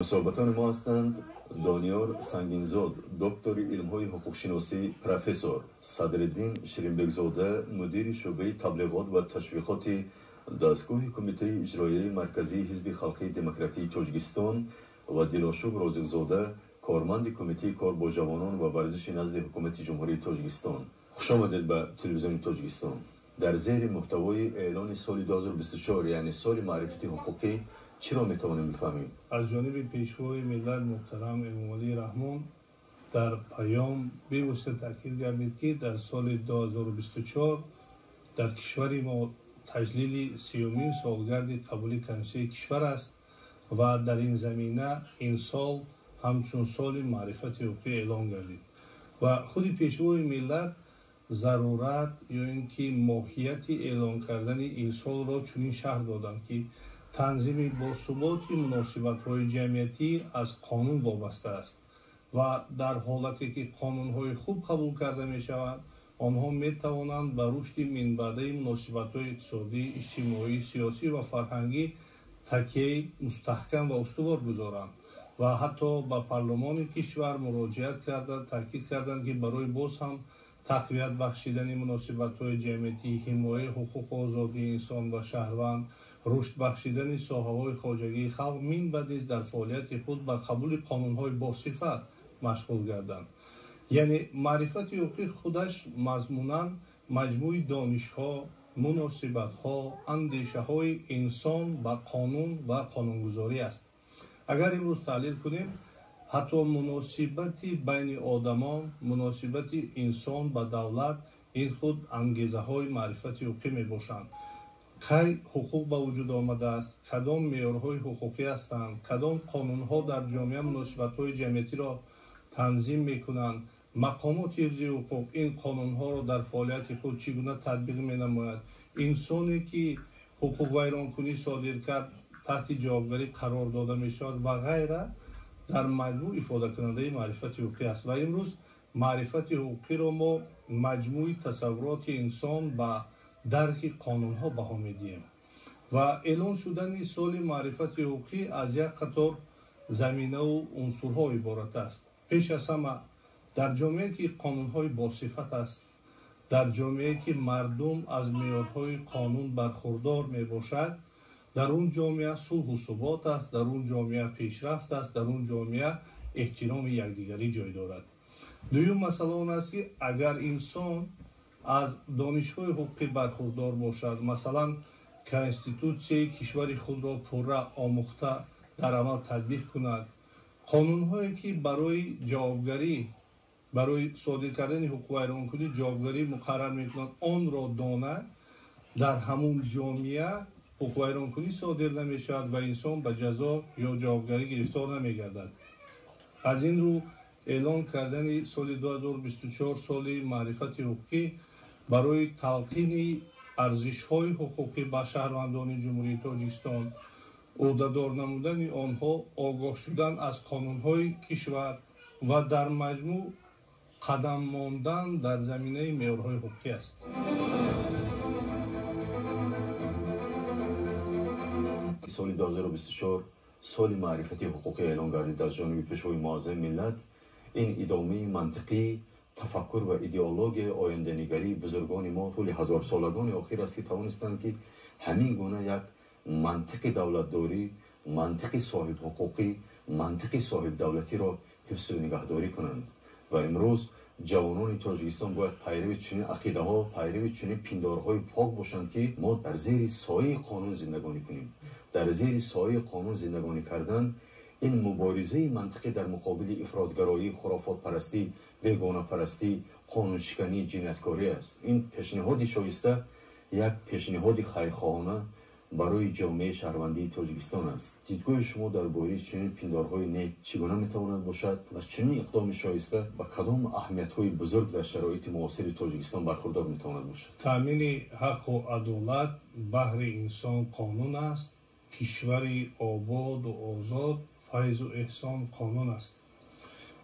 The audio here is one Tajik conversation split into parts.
Мусоҳибатони мо ҳастанд Дониёр Сангинзод, доктори илмҳои ҳуқуқшиносӣ, профессор, Садриддин Ширинбекзода, мудири шӯъбаи таблиғот ва ташвиқоти дастгоҳи Кумитаи иҷроияи марказии Ҳизби халқии демократии Тоҷикистон ва Дилошуб Розиқзода, корманди Кумитаи кор бо ҷавонон ва варзиши назди Ҳукумати Ҷумҳурии Тоҷикистон. Хуш омадед ба телевизиони Тоҷикистон. Дар зери муҳтавои эълони соли 2024, яъне соли маърифати ҳуқуқӣ, чиро метавонем бифаҳмем? Аз ҷониби Пешвои миллат муҳтарам Эмомалӣ Раҳмон дар паём бевосита таъкид гардид, ки дар соли 2024 дар кишвари мо таҷлили 30-умин солгарди қабули Конститутсияи кишвар аст ва дар ин замина ин сол ҳамчун соли маърифати ҳуқуқӣ эълон гардид ва худи Пешвои миллат зарурат ё ин ки моҳияти эълон кардани ин солро чунин шарҳ доданд, ки танзими босуботи муносибатҳои ҷамъиятӣ аз қонун вобаста аст ва дар ҳолате ки қонунҳои хуб қабул карда мешаванд, онҳо метавонанд ба рушди минбаъдаи муносибатҳои иқтисодӣ, иҷтимоӣ, сиёсӣ ва фарҳангӣ такияи мустаҳкам ва устувор гузоранд ва ҳатто ба парлумони кишвар муроҷиат карда таъкид карданд, ки барои боз ҳам тақвият бахшидани муносибатҳои ҷамъиятӣ, ҳимояи ҳуқуқу озодии инсон ва шаҳрванд, рушд бахшидани соҳаҳои хоҷагии халқ минбаъд низ дар фаъолияти худ ба қабули қонунҳои босифат машғул гарданд. Яъне маърифати ҳуқуқӣ худаш мазмунан маҷмӯи донишҳо, муносибатҳо, андешаҳои инсон ба қонун ва қонунгузорӣ аст. Агар имрӯз таҳлил кунем, ҳатто муносибати байни одамон, муносибати инсон ба давлат, ин худ ангезаҳои маърифати ҳуқуқӣ мебошанд. Кай ҳуқуқ ба вуҷуд омадааст, кадом меъёрҳои ҳуқуқӣ ҳастанд, кадом қонунҳо дар ҷомеа муносибатҳои ҷамъиятиро танзим мекунанд, мақомоти ҳифзи ҳуқуқ ин қонунҳоро дар фаъолияти худ чӣ гуна татбиқ менамояд, инсоне ки ҳуқуқвайронкунӣ содир кард таҳти ҷавобгарӣ қарор дода мешавад ва ғайра, дар маҷмӯъ ифодакунандаи маърифати ҳуқуқӣ аст. Ва имрӯз маърифати ҳуқуқиро мо маҷмӯи тасаввуроти инсон ба дарки қонунҳо баҳо медиҳем ва эълон шудани соли маърифати ҳуқуқӣ аз як қатор заминаву унсурҳо иборат аст. Пеш аз ҳама, дар ҷомеае ки қонунҳои босифат аст, дар ҷомеае ки мардум аз меъёрҳои қонун бархурдор мебошад, дар он ҷомеа сулҳу субот аст, дар он ҷомеа пешрафт аст, дар он ҷомеа эҳтироми якдигарӣ ҷой дорад. Дуюм масъала он аст, ки агар инсон аз донишҳои ҳуқуқӣ бархурдор бошад, масалан Конститутсияи кишвари худро пурра омӯхта дар амал татбиқ кунад, қонунҳое ки барои ҷавобгарӣ, барои содир кардани ҳуқуқвайронкунӣ ҷавобгарӣ муқаррар мекунанд, онро донад, дар ҳамун ҷомеа ҳуқуқвайронкунӣ содир намешавад ва инсон ба ҷазо ё ҷавобгарӣ гирифтор намегардад. Аз ин рӯ эълон кардани соли 2024 соли маърифати ҳуқуқӣ барои талқини арзишҳои ҳуқуқӣ ба шаҳрвандони Ҷумҳурии Тоҷикистон, ӯҳдадор намудани онҳо, огоҳ шудан аз қонунҳои кишвар ва дар маҷмӯъ қадам мондан дар заминаи меъёрҳои ҳуқуқӣ аст. Соли 2024 соли маърифати ҳуқуқӣ эълон гардид аз ҷониби Пешвои муаззами миллат. Ин идомаи мантиқӣ, тафаккур ва идеологияи оянданигарии бузургони мо тӯли ҳазорсолагони охир аст, ки тавонистанд, ки ҳамин гуна як мантиқи давлатдорӣ, мантиқи соҳибҳуқуқӣ, мантиқи соҳибдавлатиро ҳифзу нигаҳдорӣ кунанд. Ва имрӯз ҷавонони Тоҷикистон бояд пайрави чунин ақидаҳо, пайрави чунин пиндорҳои пок бошанд, ки мо дар зери сояи қонун зиндагонӣ кунем. Дар зери сояи қонун зиндагонӣ кардан ин муборизаи мантиқӣ дар муқобили ифротгароӣ, хурофотпарастӣ, бегонапарастӣ, қонуншиканӣ, ҷинояткорӣ аст. Ин пешниҳоди шоиста як пешниҳоди хайрхоҳона барои ҷомеаи шаҳрвандии Тоҷикистон аст. Дидгоҳи шумо дар бораи чунин пиндорҳои нек чӣ гуна метавонад бошад ва чунин иқдоми шоиста ба кадом аҳамиятҳои бузург дар шароити муосири Тоҷикистон бархурдор метавонад бошад? Таъмини ҳаққу адолат баҳри инсон қонун аст, кишвари ободу озод файзу эҳсон қонун аст.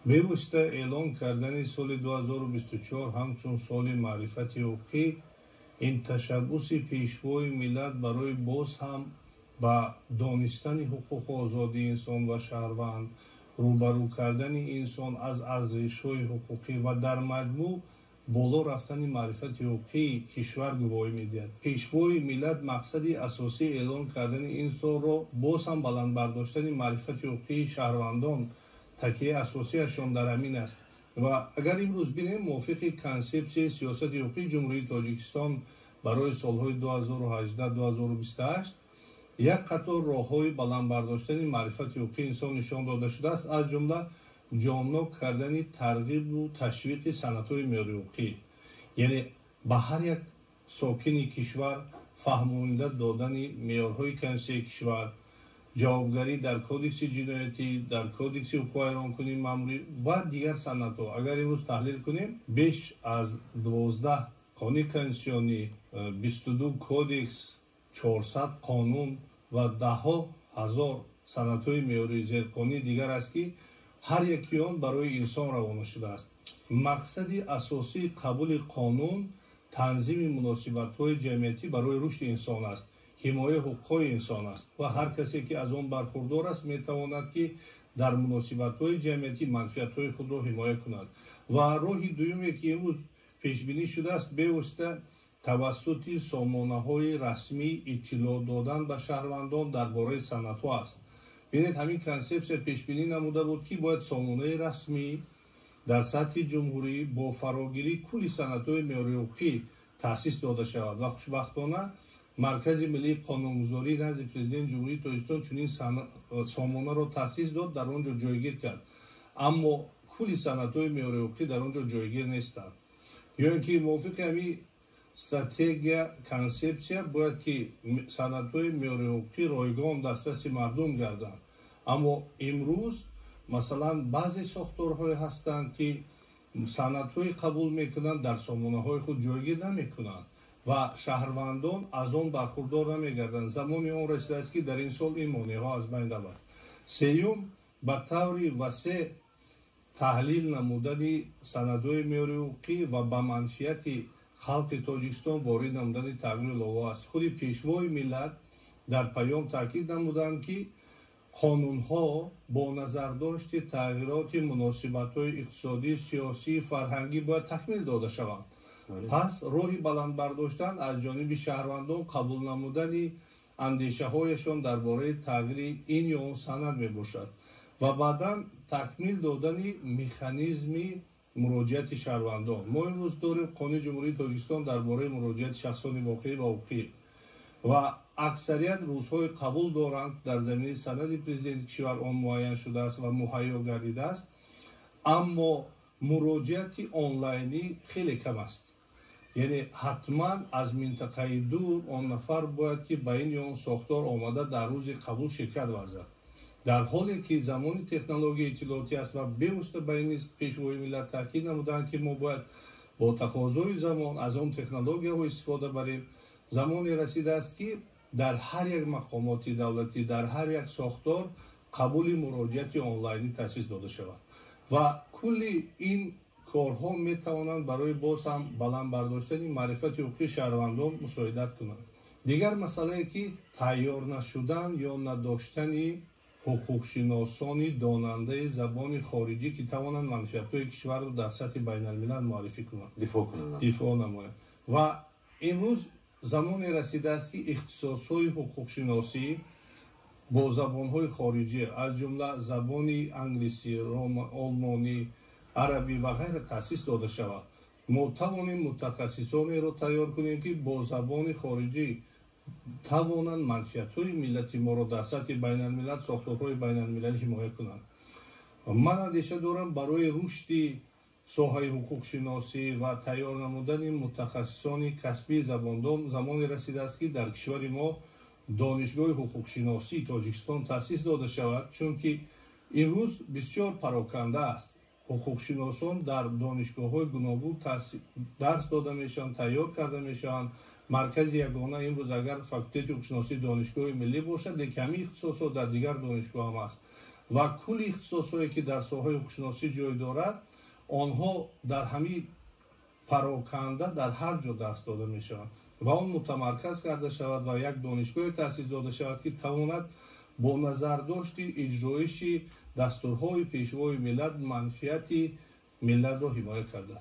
Бевосита эълон кардани соли 2024 ҳамчун соли маърифати ҳуқуқӣ ин ташаббуси Пешвои миллат барои боз ҳам Ба донистани ҳуқуқу озодии инсон ва шаҳрванд, рӯбарӯ кардани инсон аз арзишҳои ҳуқуқӣ ва дар маҷмӯъ боло рафтани маърифати ҳуқуқии кишвар гувоҳӣ медиҳад. Пешвои миллат мақсади асосии эълон кардани ин солро боз ҳам баланд бардоштани маърифати ҳуқуқии шаҳрвандон, такияи асосияшон дар ҳамин аст. Ва агар имрӯз бинем, мувофиқи консепсияи сиёсати ҳуқуқии Ҷумҳурии Тоҷикистон барои солҳои 2018-2028 як қатор роҳҳои баланд бардоштани маърифати ҳуқуқии инсон нишон дода шудааст, аз ҷумла ҷоннок кардани тарғибу ташвиқи санадҳои меъёрии ҳуқуқӣ, яъне ба ҳар як сокини кишвар фаҳмонида додани меъёрҳои конститутсияи кишвар, ҷавобгарӣ дар кодекси ҷиноятӣ, дар кодекси ҳуқуқвайронкунии маъмурӣ ва дигар санадҳо. Агар имрӯз таҳлил кунем, беш аз 12 қонуни конститутсионӣ, 22 кодекс, 400 қонун ва даҳҳо ҳазор санадҳои меъёрии зерқонунии дигар аст, ки ҳар яки он барои инсон равона шудааст. Мақсади асосии қабули қонун танзими муносибатҳои ҷамъиятӣ барои рушди инсон аст, ҳимояи ҳуқуқҳои инсон аст ва ҳар касе ки аз он бархурдор аст, метавонад ки дар муносибатҳои ҷамъиятӣ манфиатҳои худро ҳимоя кунад. Ва роҳи дуюме, ки имрӯз пешбинӣ шудааст, бевосита тавассути сомонаҳои расмӣ иттилоъ додан ба шаҳрвандон дар бораи санадҳо аст. Бинед, ҳамин консепсия пешбинӣ намуда буд, ки бояд сомонаи расмӣ дар сатҳи ҷумҳурӣ бо фарогирии кулли санадҳои меъёрии ҳуқуқӣ таъсис дода шавад ва хушбахтона Маркази миллии қонунгузорӣ назди Президенти Ҷумҳурии Тоҷикистон чунин сомонаро таъсис дод, дар он ҷо ҷойгир кард, аммо кулли санадҳои меъёрии ҳуқуқӣ дар он ҷо ҷойгир нестанд. Ё ин ки мувофиқи ҳамин стратегия, консепсия бояд ки санадҳои меъёрии ҳуқуқӣ ройгон дастраси мардум гарданд, аммо имрӯз масалан баъзе сохторҳое ҳастанд, ки санадҳои қабул мекунанд, дар сомонаҳои худ ҷойгир намекунанд ва шаҳрвандон аз он бархурдор намегарданд. Замони он расидааст, ки дар ин сол ин монеаҳо аз байн равад. Сеюм, ба таври васеъ таҳлил намудани санадҳои меъёрии ҳуқуқӣ ва ба манфиати халқи Тоҷикистон ворид намудани тағйиру иловаҳо аст. Худи Пешвои миллат дар паём таъкид намуданд, ки қонунҳо бо назардошти тағйироти муносибатҳои иқтисодӣ, сиёсӣ, фарҳангӣ бояд такмил дода шаванд. Пас роҳи баланд бардоштан аз ҷониби шаҳрвандон қабул намудани андешаҳояшон дар бораи тағйири ин ё он санад мебошад ва баъдан такмил додани механизми муроҷиати шаҳрвандон. Мо имрӯз дорем Қонуни Ҷумҳурии Тоҷикистон дар бораи муроҷиати шахсони воқеӣ ва ҳуқуқӣ ва аксарият рӯзҳои қабул доранд, дар заминаи санади президенти кишвар он муайян шудааст ва муҳайё гардидааст, аммо муроҷиати онлайнӣ хеле кам аст. Яъне ҳатман аз минтақаи дур он нафар бояд ки ба ин ё он сохтор омада дар рӯзи қабул ширкат варзад, дар ҳоле ки замони технологияи иттилоотӣ аст ва бевосита ба ин низ Пешвои миллат таъкид намуданд, ки мо бояд бо тақозои замон аз он технологияҳо истифода барем. Замоне расидааст, ки дар ҳар як мақомоти давлатӣ, дар ҳар як сохтор қабули муроҷиати онлайнӣ таъсис дода шавад ва кулли ин корҳо метавонанд барои боз ҳам баланд бардоштани маърифати ҳуқуқии шаҳрвандон мусоидат кунанд. Дигар масъалае, ки тайёр нашудан ё надоштани ҳуқуқшиносони донандаи забони хориҷӣ, ки тавонанд манфиатҳои кишварро дар сатҳи байналмилал муаррифӣ кунанд, дифоъ кунанд, дифоъ намоянд. Ва имрӯз замоне расидааст, ки ихтисосҳои ҳуқуқшиносӣ бо забонҳои хориҷӣ, аз ҷумла забони англисӣ, олмонӣ, арабӣ ва ғайра таъсис дода шавад. Мо тавонем мутахассисонеро тайёр кунем, ки бо забони хориҷӣ тавонанд манфиатҳои миллати моро дар сатҳи байналмилал, сохторҳои байналмилалӣ ҳимоя кунанд. Ман андеша дорам, барои рушди соҳаи ҳуқуқшиносӣ ва тайёр намудани мутахассисони касбии забондон замоне расидааст, ки дар кишвари мо Донишгоҳи ҳуқуқшиносии Тоҷикистон таъсис дода шавад, чунки имрӯз бисёр пароканда аст. Ҳуқуқшиносон дар донишгоҳҳои гуногун дарс дода мешаванд, тайёр карда мешаванд. Маркази ягона имрӯз агар факултети ҳуқуқшиносии Донишгоҳи миллӣ бошад, лекин ҳамин ихтисосҳо дар дигар донишгоҳ ҳам аст ва кулли ихтисосҳое, ки дар соҳаи ҳуқуқшиносӣ ҷой дорад, онҳо дар ҳамин Пароканда дар ҳар ҷо дарс дода мешаванд ва он мутамарказ карда шавад ва як донишгоҳе таъсис дода шавад, ки тавонад бо назардошти иҷроиши дастурҳои Пешвои миллат манфиати миллатро ҳимоя карда.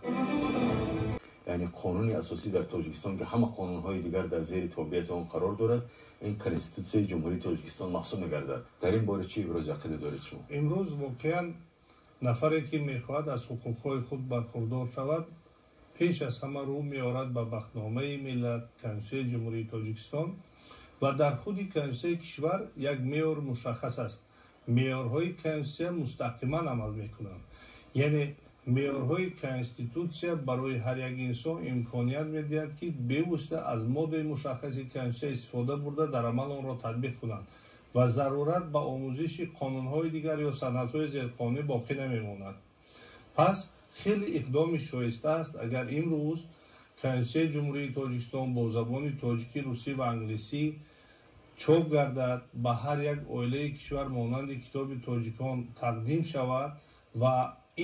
Яъне қонуни асосӣ дар Тоҷикистон, ки ҳама қонунҳои дигар дар зери тобеияти он қарор дорад, ин Конститутсияи Ҷумҳурии Тоҷикистон маҳсуб мегардад. Дар ин бора чӣ ибрози ақида доред шумо? Имрӯз воқеан нафаре, ки мехоҳад аз ҳуқуқҳои худ бархурдор шавад, пеш аз ҳама рӯ меорад ба бахтномаи миллат, Конститутсияи Ҷумҳурии Тоҷикистон, ва дар худи Конститутсияи кишвар як меъёр мушаххас аст. Меъёрҳои Конститутсия мустақиман амал мекунанд, яъне меъёрҳои Конститутсия барои ҳар як инсон имконият медиҳад, ки бевосита аз моддаи мушаххаси Конститутсия истифода бурда, дар амал онро татбиқ кунанд ва зарурат ба омӯзиши қонунҳои дигар ё санадҳои зерқонунӣ боқӣ намемонад. Пас хеле иқдоми шоиста аст, агар имрӯз Конститутсияи Ҷумҳурии Тоҷикистон бо забони тоҷикӣ, русӣ ва англисӣ чоп гардад, ба ҳар як оилаи кишвар монанди китоби тоҷикон тақдим шавад ва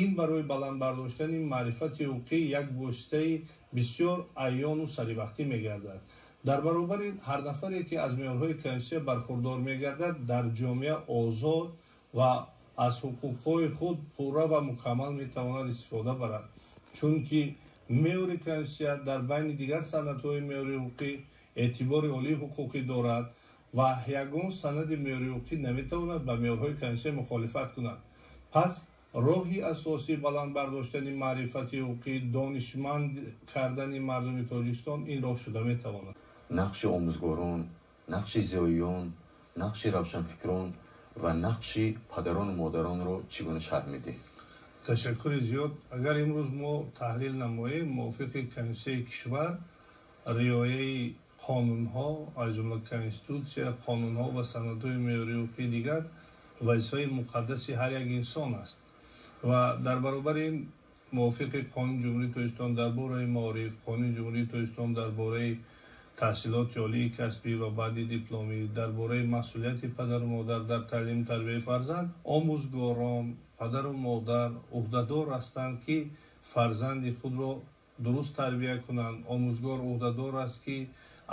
ин барои баланд бардоштани маърифати ҳуқуқӣ як воситаи бисёр аёну саривақтӣ мегардад. Дар баробари ҳар нафаре, ки аз меъёрҳои Конститутсия бархурдор мегардад, дар ҷомеа озод ва аз ҳуқуқҳои худ пурра ва мукаммал метавонад истифода барад, чунки меъёри Конститутсия дар байни дигар санадҳои меъёри ҳуқуқӣ эътибори олии ҳуқуқӣ дорад ва ягон санади меъёри ҳуқуқӣ наметавонад ба меъёрҳои Конститутсия мухолифат кунад. Пас роҳи асосии баланд бардоштани маърифати ҳуқуқӣ, донишманд кардани мардуми Тоҷикистон ин роҳ шуда метавонад. Нақши омӯзгорон, нақши зиёиён, нақши равшанфикрон ва нақши падарону модаронро чӣ гуна шарҳ медиҳед? Ташаккури зиёд. Агар имрӯз мо таҳлил намоем, мувофиқи Конститутсияи кишвар риояи қонунҳо, аз ҷумла Конститутсия, қонунҳо ва санадҳои меъёрии ҳуқуқии дигар вазифаи муқаддаси ҳар як инсон аст ва дар баробари ин мувофиқи Қонуни Ҷумҳурии Тоҷикистон дар бораи маориф, Қонуни Ҷумҳурии Тоҷикистон дар бораи таҳсилоти олии касбӣ ва баъди дипломӣ, дар бораи масъулияти падару модар дар таълиму тарбияи фарзанд, омӯзгорон, падару модар ӯҳдадор ҳастанд, ки фарзанди худро дуруст тарбия кунанд. Омӯзгор ӯҳдадор аст, ки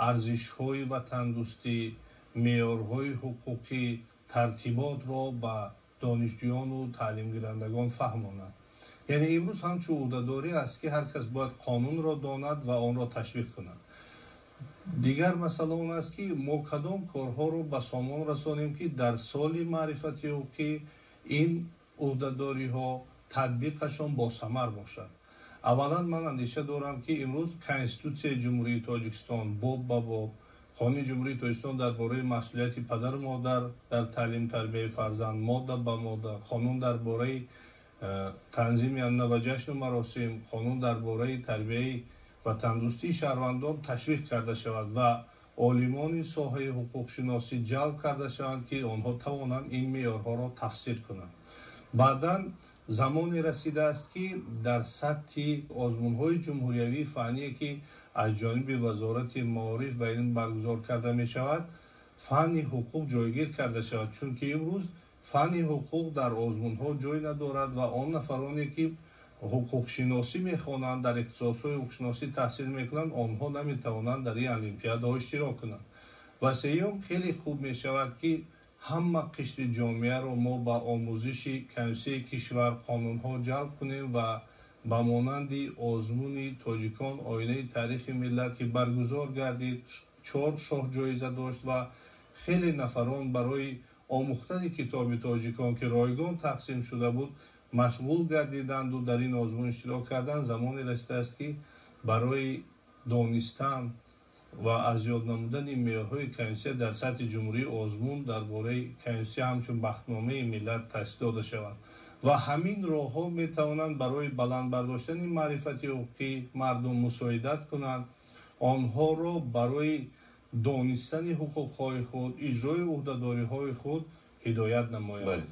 арзишҳои ватандӯстӣ, меъёрҳои ҳуқуқӣ, тартиботро ба донишҷӯёну таълимгирандагон фаҳмонад. Яъне имрӯз ҳамчун ӯҳдадорӣ аст, ки ҳар кас бояд қонунро донад ва онро ташвиқ кунад. Дигар масъала он аст, ки мо кадом корҳоро ба сомон расонем, ки дар соли маърифати ҳуқуқӣ ин ӯҳдадориҳо татбиқашон босамар бошад. Аввалан, ман андеша дорам, ки имрӯз Конститутсияи Ҷумҳурии Тоҷикистон боб ба боб, Қонуни Ҷумҳурии Тоҷикистон дар бораи масъулияти падару модар дар таълиму тарбияи фарзанд модда ба модда, қонун дар бораи танзими анъана ва ҷашну маросим, қонун дар бораи тарбияи ватандӯстии шаҳрвандон ташвиқ карда шавад ва олимони соҳаи ҳуқуқшиносӣ ҷалб карда шаванд, ки онҳо тавонанд ин меъёрҳоро тафсир кунанд. Баъдан замоне расидааст, ки дар сатҳи озмунҳои ҷумҳуриявии фанние, ки аз ҷониби Вазорати маориф ва илм баргузор карда мешавад, фанни ҳуқуқ ҷойгир карда шавад, чунки имрӯз фанни ҳуқуқ дар озмунҳо ҷой надорад ва он нафароне, ки ҳуқуқшиносӣ мехонанд, дар ихтисосҳои ҳуқуқшиносӣ таҳсил мекунанд, онҳо наметавонанд дар ин олимпиадаҳо иштирок кунанд. Ва сеюм, хеле хуб мешавад, ки ҳама қишри ҷомеаро мо ба омӯзиши Конститутсияи кишвар, қонунҳо ҷалб кунем ва ба монанди озмуни тоҷикон «Оинаи таърихи миллат», ки баргузор гардид, чор шоҳ ҷоиза дошт ва хеле нафарон барои омӯхтани китоби тоҷикон, ки ройгон тақсим шуда буд, машғул гардиданду дар ин озмун иштирок карданд. Замоне расидааст, ки барои донистан ва аз ёд намудани меъёрҳои Конститутсия дар сатҳи ҷумҳурӣ озмун дар бораи Конститутсия ҳамчун бахтномаи миллат таъсис дода шавад ва ҳамин роҳҳо метавонанд барои баланд бардоштани маърифати ҳуқуқӣ мардум мусоидат кунанд, онҳоро барои донистани ҳуқуқҳои худ, иҷрои ӯҳдадориҳои худ ҳидоят намоянд.